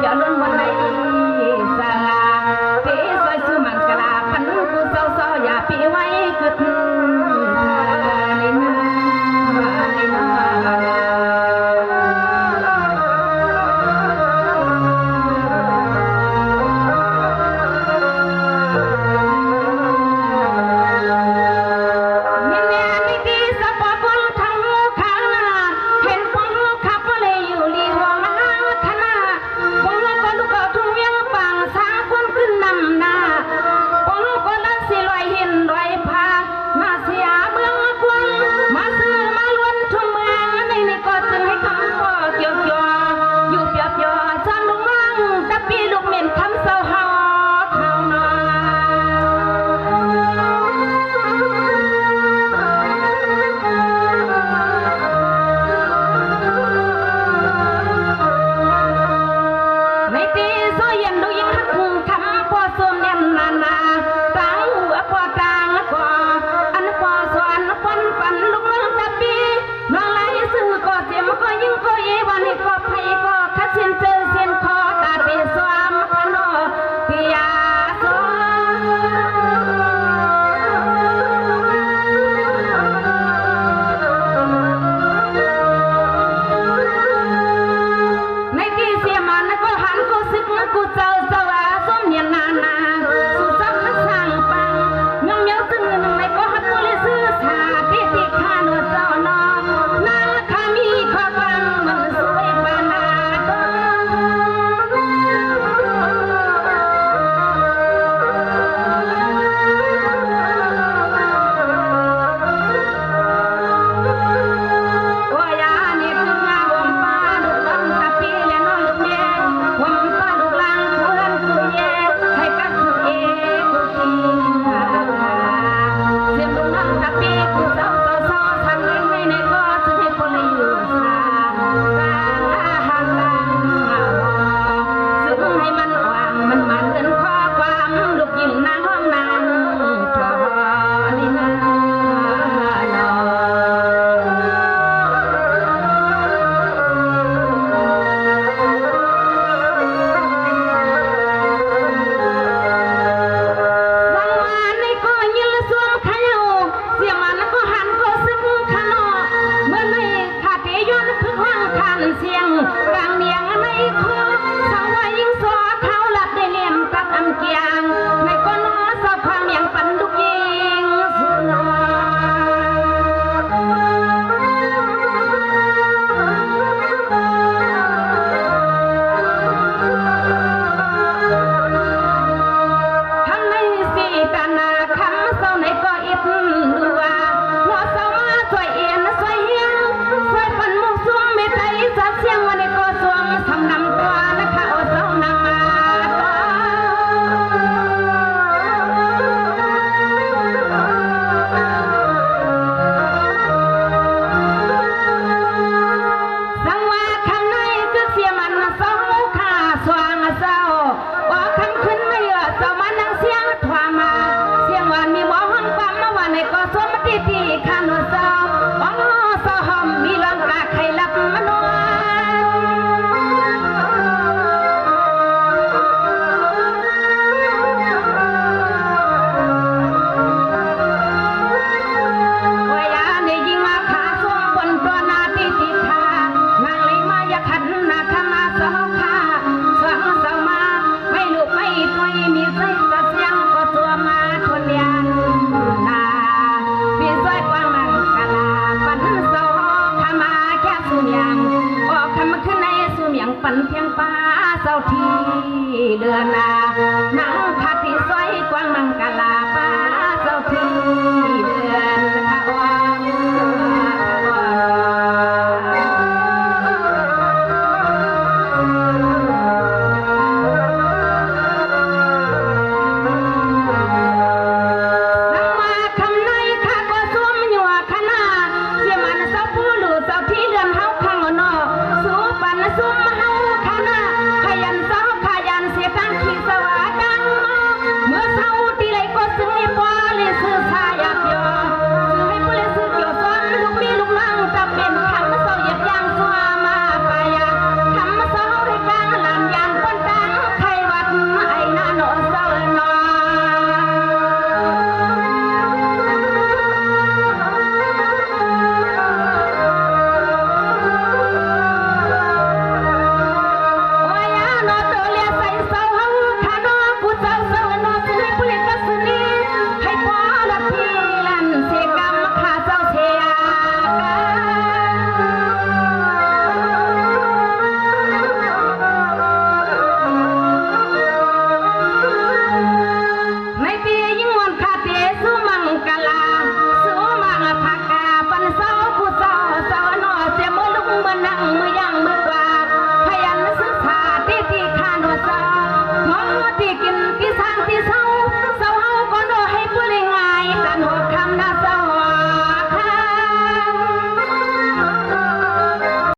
ຢ່າລົ້ນວັນໃດສາ ເປຊ່ອຍສູ່ມັນກະລາ ພັນຜູ້ເຊົາຊໍ ຢ່າເປໄວ້ກຶດ ແມ່ນແມ່ນ ໃນທີ່ສະປອກຄົນທັງໝູ່ຂ້າງໜ້າ ເຫັນພວກລູກຂ້າບໍ່ໄດ້ຢູ່ລີຫ້ອງຫ້າງຄະນະ ພວກລູກກໍລຸກເອົາທຸງວຽງປາງ ສ້າງຄົນຂຶ້ນນຳໜ້າ ພວກລູກກໍລັກຊິລອຍຫີນລອຍຜາ ມາເສຍເມືອງຄວັນ ມາຊື້ມາລວນທົ່ວເມືອງ ໃນນີ້ກໍຈຶ່ງໃຫ້ຄຳພໍກ່ຽວໆ ຢູ່ປຽວໆ ຊ່ຳລູກນ້ອງຕາປີ ລູກເໝັນຄຳເຊົາເຮົາເຮົານອ. ໃນທີ່ໂຊຢຽນລູກຍິງຮັກຄຳພໍ່ສົມແນມນານາ ຕາງຫົວພໍ່ຕາງກໍ ອັນພໍ່ສອນປ້ອນປັນລູກນ້ອງຕາປີ ນ້ອງຫຼາຍຊື່ກໍເຈັມ ກໍຍິງກໍເອ ວ່ານີ້ກໍໄພກໍຄັດ ເສັ້ນເຈີເສັ້ນຄໍຕາເປຊອມພະໂນ ປິຍາໂສ. ໃນທີ່ເສຍມານກໍຫັນກໍຊຶກ ກູເຈົ້າສະຫວາສົມຍານານາ ສູ່ຊອກຮັກສ້າງປັງ ຍອງເມວຊຶງໜຶ່ງໃນກໍຮັກບໍ່ລິຊື່ສາ ຕິຕິຄາໂນເຈົ້ານອ ນາງ ຂ້າມີຂໍ້ຄວາມມັນສວຍປານາດອກ ໂອຍານີ້ຄືງາຫົວມປາ ລູກນ້ອງຕາປີແລະນ້ອງລູກແມ່ ຫົວມປາລູກຫຼານ ຜູ້ເຮືອນຜູ້ແຍ ໃຫ້ກັບຜູ້ເອກຜູ້ຄີ ເສຍມລູກນ້ອງຕາປີ ຜູ້ເຈົ້າເຈົ້າຊອ ສາມເດືອນໃນໃນກໍຈະໃຫ້ຄົນໃນຢູ່ສາ ກາງອາຫານກາງຫາວ ຊຶ່ງໃຫ້ມັນຫວັງມັນມາເຮືອນ ຂໍ້ຄວາມລູກຍິງນາງຫ້ອງນາງທໍນີ້ນານອ. ສັງວານໃນກໍຍິນລະຊວມຂະເຍົາ ສຽງມັນກໍຫັນກໍຊຶກຂະເນາະ ເມື່ອໃນຂ້າເຕຍອນຝຶກຫ້ອງຂັນສຽງ ກາງນຽງໃນຄໍ ສາວວ່າຍິງສໍເທົາລັດໄດ້ແນມຕັດອຳກຽງ ໃນກໍນອສາວຄວາມຍັງປັນລູກຍິງສຸດຫຼໍ່. ຄຳໃນສີຕານາຄຳເຊົາໃນກໍອິດດູວ່າ ເນາະເຊົາມາຊ່ວຍເອັນຊ່ວຍຮຽງ ຊ່ວຍປັນໝູ່ຊຸມເມດໄຕສັດສຽງ ວັນນີ້ກໍຊ່ວງສຳນຳຕົວນະຄະ ໂອເຊົານຳມາ ສັງວາຄຳໃນກຶກເສຍມັນເຊົາຂ້າຊ່ວງເຊົ້າ ອອກຄຳຂຶ້ນມາເຍອະເຈົ້າມານັ່ງສຽງທວມມາ ສຽງຫວານມີໝໍຫ້ອງຄວາມມາຫວານໃນກໍສົມມະຕິຕິຄາໂນເຈົ້າ ອອເຈົ້າຫອມມີລອງກາໄຂ່ລັບມານວນ ໂອຍານີ້ຍິງມາຂາສວງບົນຕົວນາຕິຕິຄາ ນາງເລີຍມາຢາກຂັດນາຄະມາສອງຂ້າ ສອງເຈົ້າມາ ໄມ້ລູກໄມ້ຕຸ້ຍມີໃສ່ສະສຽງກໍຕົວມາທົນຍານນາ ມີຊ່ວຍກວາງມັງກະລາ ປັນເຈົ້າຂະມາແກ່ສຸມຽງ ອອກຄຳຄືນໃນສຸມຽງ ປັນພຽງປາເຈົ້າທີ່ເຫຼືອນາ ນາງຄາທີ່ຊ່ວຍກວາງມັງ